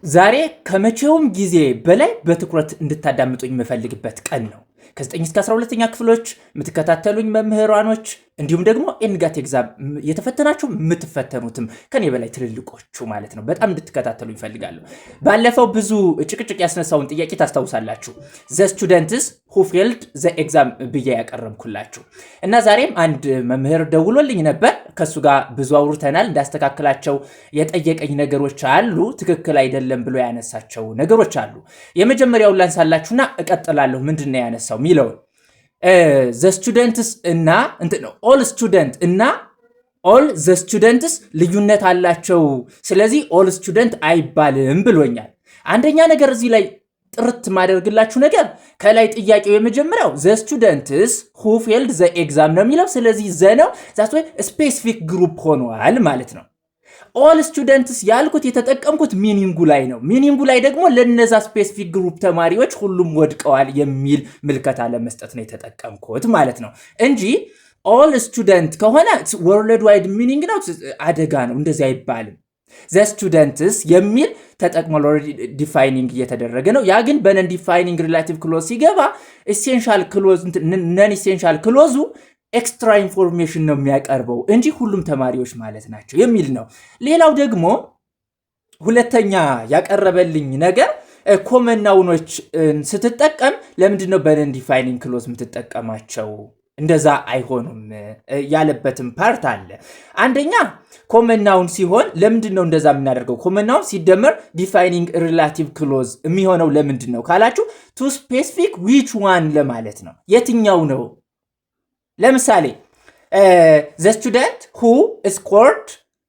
ዛሬ ከመቼውም ጊዜ በላይ በትኩረት እንድታዳምጡኝ የምፈልግበት ቀን ነው። ከ9 እስከ 12ኛ ክፍሎች የምትከታተሉኝ መምህራኖች እንዲሁም ደግሞ NGAT exam የተፈተናችሁ የምትፈተኑትም ከኔ በላይ ትልልቆቹ ማለት ነው፣ በጣም እንድትከታተሉኝ እፈልጋለሁ። ባለፈው ብዙ ጭቅጭቅ ያስነሳውን ጥያቄ ታስታውሳላችሁ። The students who failed the exam ብዬ ያቀረብኩላችሁ እና ዛሬም አንድ መምህር ደውሎልኝ ነበር። ከእሱ ጋር ብዙ አውርተናል። እንዳስተካክላቸው የጠየቀኝ ነገሮች አሉ። ትክክል አይደለም ብሎ ያነሳቸው ነገሮች አሉ። የመጀመሪያውን ላንሳላችሁና እቀጥላለሁ። ምንድን ነው ያነሳው የሚለውን፣ the students እና all student እና all the students ልዩነት አላቸው። ስለዚህ all student አይባልም ብሎኛል። አንደኛ ነገር እዚህ ላይ ጥርት ማደርግላችሁ ነገር ከላይ ጥያቄው የመጀመሪያው the students who failed the exam ነው የሚለው። ስለዚህ the ነው፣ that's why specific group ሆኗል ማለት ነው። All students ያልኩት የተጠቀምኩት meaning ኡ ላይ ነው። Meaning ኡ ላይ ደግሞ ለነዛ specific group ተማሪዎች ሁሉም ወድቀዋል የሚል ምልከታ ለመስጠት ነው የተጠቀምኩት ማለት ነው እንጂ all student ከሆነ worldwide meaning ነው፣ አደጋ ነው። እንደዚህ አይባልም። The students የሚል ተጠቅሟል። Already defining እየተደረገ ነው። ያ ግን በ non defining relative clause ሲገባ essential clause non essential clause ኡ extra information ነው የሚያቀርበው እንጂ ሁሉም ተማሪዎች ማለት ናቸው የሚል ነው። ሌላው ደግሞ ሁለተኛ ያቀረበልኝ ነገር common noun ኦች ስትጠቀም ለምንድን ነው በ non defining clause የምትጠቀማቸው? እንደዛ አይሆኑም ያለበትም part አለ። አንደኛ common noun ሲሆን ለምንድን ነው እንደዛ የምናደርገው? Common noun ሲደመር defining relative clause የሚሆነው ለምንድን ነው ካላችሁ to specific which one ለማለት ነው። የትኛው ነው? ለምሳሌ the student who scored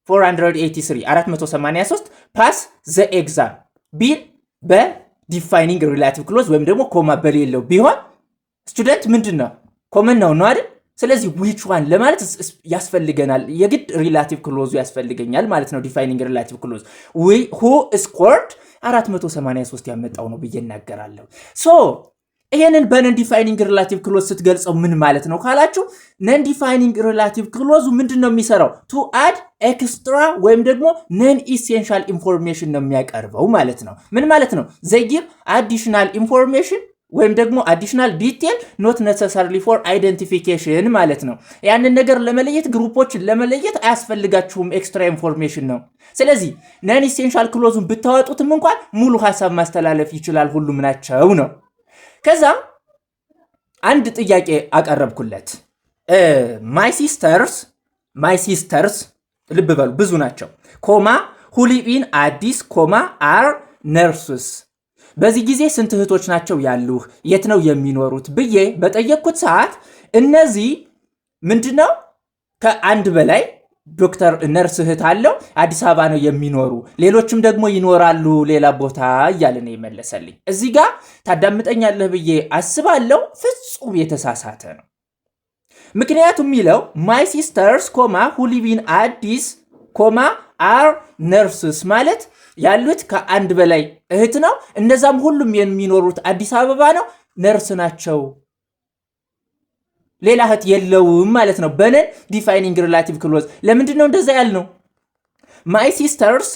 483 483 pass the exam ቢል በ defining relative clause ወይም ደግሞ comma በሌለው ቢሆን student ምንድን ነው? Common noun ነው አይደል? ስለዚህ which one ለማለት ያስፈልገናል፣ የግድ relative clause ኡ ያስፈልገኛል ማለት ነው። Defining relative clause who scored 483 ያመጣው ነው ብዬ እናገራለሁ። So ይሄንን በ non defining relative clause ስትገልጸው ምን ማለት ነው ካላችሁ non defining relative clause ኡ ምንድን ነው የሚሰራው? To add extra ወይም ደግሞ non essential information ነው የሚያቀርበው ማለት ነው። ምን ማለት ነው? They give additional information ወይም ደግሞ additional detail not necessarily for identification ማለት ነው። ያንን ነገር ለመለየት፣ group ኦችን ለመለየት አያስፈልጋችሁም፣ extra information ነው። ስለዚህ non essential clause ኡን ብታወጡትም እንኳን ሙሉ ሀሳብ ማስተላለፍ ይችላል፣ ሁሉም ናቸው ነው። ከዛ አንድ ጥያቄ አቀረብኩለት። My sisters፣ ልብ በሉ ብዙ ናቸው፣ comma who live in አዲስ comma are nurses። በዚህ ጊዜ ስንት እህቶች ናቸው ያሉህ? የት ነው የሚኖሩት ብዬ በጠየቅኩት ሰዓት እነዚህ ምንድነው ከአንድ በላይ ዶክተር ነርስ እህት አለው፣ አዲስ አበባ ነው የሚኖሩ፣ ሌሎችም ደግሞ ይኖራሉ ሌላ ቦታ እያለ ነው የመለሰልኝ። እዚህ ጋር ታዳምጠኛለህ ብዬ አስባለሁ። ፍጹም የተሳሳተ ነው። ምክንያቱም የሚለው my sisters comma who live in አዲስ comma are nurses ማለት ያሉት ከአንድ በላይ እህት ነው። እነዛም ሁሉም የሚኖሩት አዲስ አበባ ነው፣ ነርስ ናቸው። ሌላ እህት የለውም ማለት ነው። በ non defining relative clause ለምንድን ነው እንደዛ ያልነው? My sisters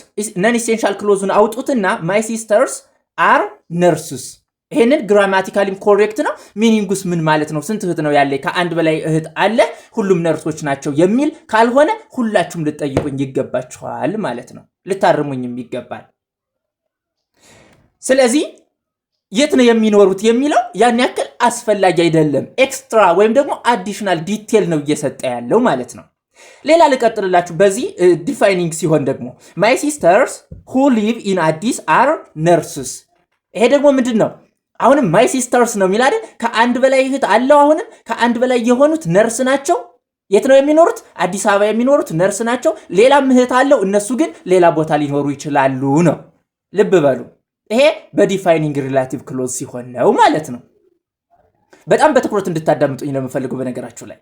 non essential clause ኡን አውጡትና my sisters are nurses። ይሄንን grammatically ም correct ነው። Meaning ኡስ ምን ማለት ነው? ስንት እህት ነው ያለ? ከአንድ በላይ እህት አለ፣ ሁሉም ነርሶች ናቸው የሚል ካልሆነ ሁላችሁም ልትጠይቁኝ ይገባችኋል ማለት ነው። ልታርሙኝም ይገባል። ስለዚህ የት ነው የሚኖሩት የሚለው ያን ያክል አስፈላጊ አይደለም። Extra ወይም ደግሞ additional detail ነው እየሰጠ ያለው ማለት ነው። ሌላ ልቀጥልላችሁ። በዚህ defining ሲሆን ደግሞ my sisters who live in አዲስ are nurses። ይሄ ደግሞ ምንድን ነው? አሁንም my sisters ነው የሚል አይደል? ከአንድ በላይ እህት አለው። አሁንም ከአንድ በላይ የሆኑት ነርስ ናቸው። የት ነው የሚኖሩት? አዲስ አበባ የሚኖሩት ነርስ ናቸው። ሌላም እህት አለው። እነሱ ግን ሌላ ቦታ ሊኖሩ ይችላሉ ነው። ልብ በሉ። ይሄ በ defining relative clause ሲሆን ነው ማለት ነው። በጣም በትኩረት እንድታዳምጡኝ ነው የምፈልገው በነገራችሁ ላይ።